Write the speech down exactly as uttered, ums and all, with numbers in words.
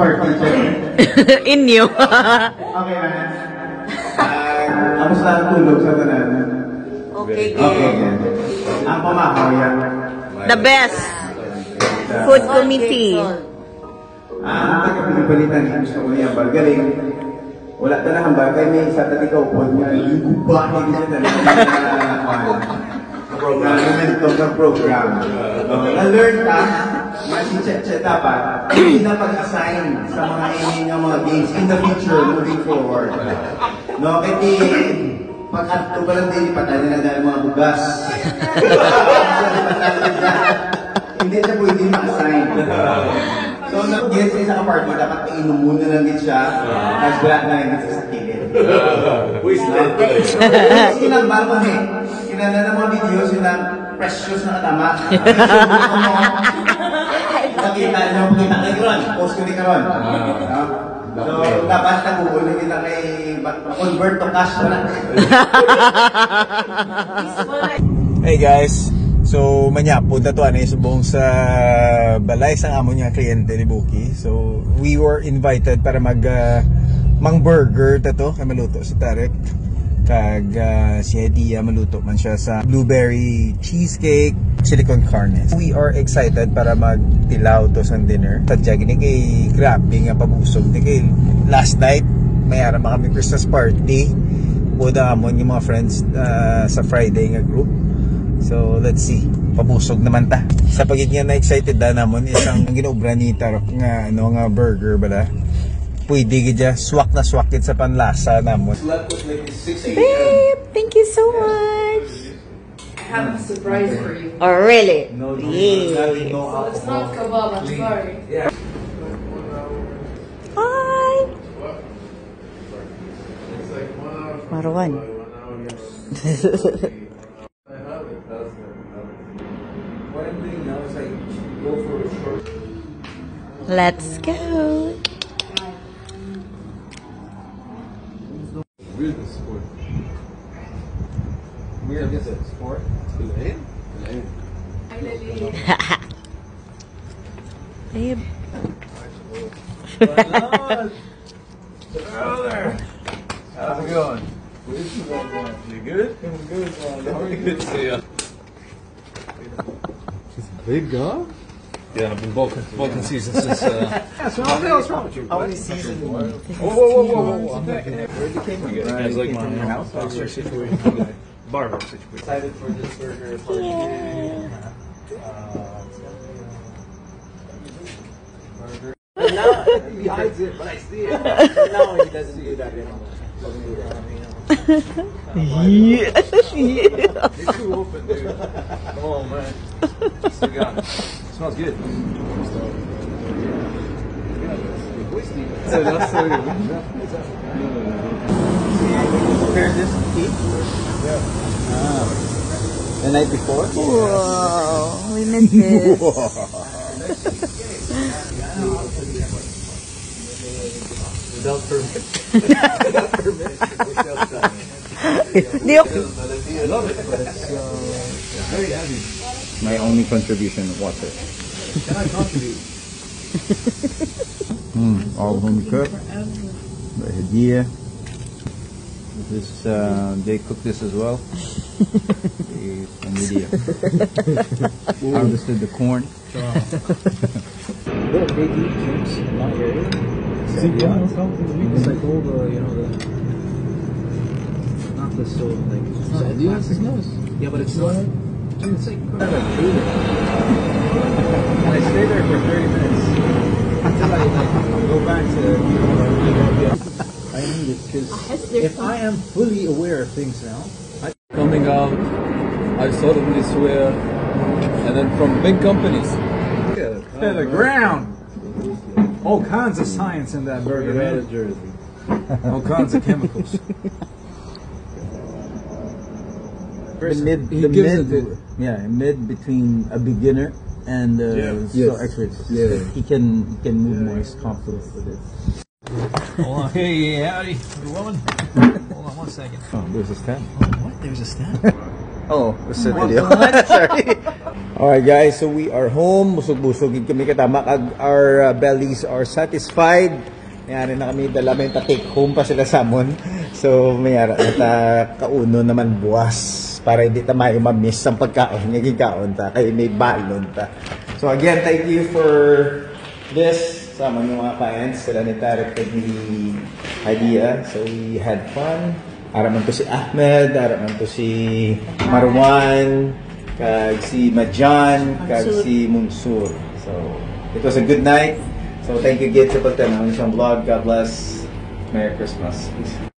party, check. Inyo. Okay, man. Ah, kamusta ang tulog sa tanan? Okay, okay, good. Yan. Ang pamahaw yan. The best. Food committee. Ah, ang taga-Pilipinas, gusto ko niya, bagaling. Wala ka na hambal kay may isa tadi ka upod nga, yung guba, hindi siya talaga na program, momentum ng program. No, na-learn ka, na si Chet Chet dapat, hindi na pag-assign sa mga ini nga mga games in the future, moving forward. No, kay di, pag adto pa lang din, patay na lang dahil mga bugas. Hindi siya pwede ma-assign. So, nag-guest sa isa ka party, dapat iinom mo na lang din siya. Tapos wala na lang din sa kilid. Wasted. Sinang ba mo eh? Kinala ng mga video, sinang precious na katama. Nakita niyo, makita kayo ron. Post ko ni karon. No? So, dapat nagugulo kita kay ma-, ma-convert to cash wala. Hey guys, so manyapod na to, ano, subong sa balay sang amon nga kliyente ni Buki. So we were invited para mag ah, mang burger ta to kay maluto si Tarek. Kag ah, si Edia maluto man siya sa blueberry cheesecake, silicone carnes. We are excited para magtilaw to sa dinner. Sadya gini kay grabe nga pabusog ni kay last night may ara ba kami Christmas party with amon yung mga friends ah, sa Friday nga group. So let's see. Pabusog naman ta. Sa pagid nga na-excited da namon isang ang ginobra ni Tarok nga ano nga burger bala. Pwede gid siya swak na swak gid sa panlasa namon. Babe, thank you so much. I have a surprise for you. Oh, really? No, no, no, no, no. Yes. So it's not kebab, I'm sorry. Hi. Marwan. Let's go. Weird sport. Weird sport. Lain? Lain. Babe. Brother! How's it going? You good? I'm good, man. How are you? Good to see you. She's big, huh? Yeah, I've been bulking, bulking season since, uh, Yeah, so what the hell's wrong with you? How many seasons? Whoa, whoa, whoa, whoa, whoa. I'm not gonna Where did you came from? You guys like my house? Barber situation. Excited for this burger party. Yeah. Uh, Now, he hides it, but I see it. Now he doesn't do that anymore. Doesn't do that. Yeah. Yeah. He's too open, dude. Come on, man. It's the guy. It smells good. So that's so good. Prepare this cake? Yeah. Ah. The night before? Wow, we missed this. Self permit. Permit. Self permit. Di ako. I love it, but it's uh, very heavy. My only contribution, water. Can I contribute? Mm, all home cooked. The idea. This uh, they cook this as well. The idea. Harvested the corn. Well, they do drinks in my area. So, yeah. It's like all the, you know, the not the soul, like This is nice. Yeah, but it's not. It's like kind of like food. And I stay there for thirty minutes until I like go back to. I need it because if I am fully aware of things now, I coming out, I solemnly swear, and then from big companies. Look at it. Look at the ground. All kinds of science in that burger, man. All kinds of chemicals. The mid, He the gives mid, it the- yeah, mid between a beginner and uh, Yeah. so Yes. expert. Yeah. He can he can move more comfortable with it. Hold on. Hey, yeah, howdy, everyone. Hold on one second. Oh, there's a stand. What? There's a stand? Oh, gusto What? nyo. Sorry. Alright guys, so we are home. Busog-busog gid kami katama kag our uh, bellies are satisfied. Yari na kami, dala may take home pa sila sa amon. So, may ara na ta kauno naman buwas para hindi ta maayo ma-miss ang pagkaon nga gikaon ta kay may balon ta. So again, thank you for this sa among mga clients, sila ni Tarek kag ni Hadia. So we had fun. Ara man to si Ahmed, ara man to si Marwan, kag si Majan, kag si Munsur. So it was a good night. So thank you again sa pagtan-aw sa vlog. God bless. Merry Christmas. Peace.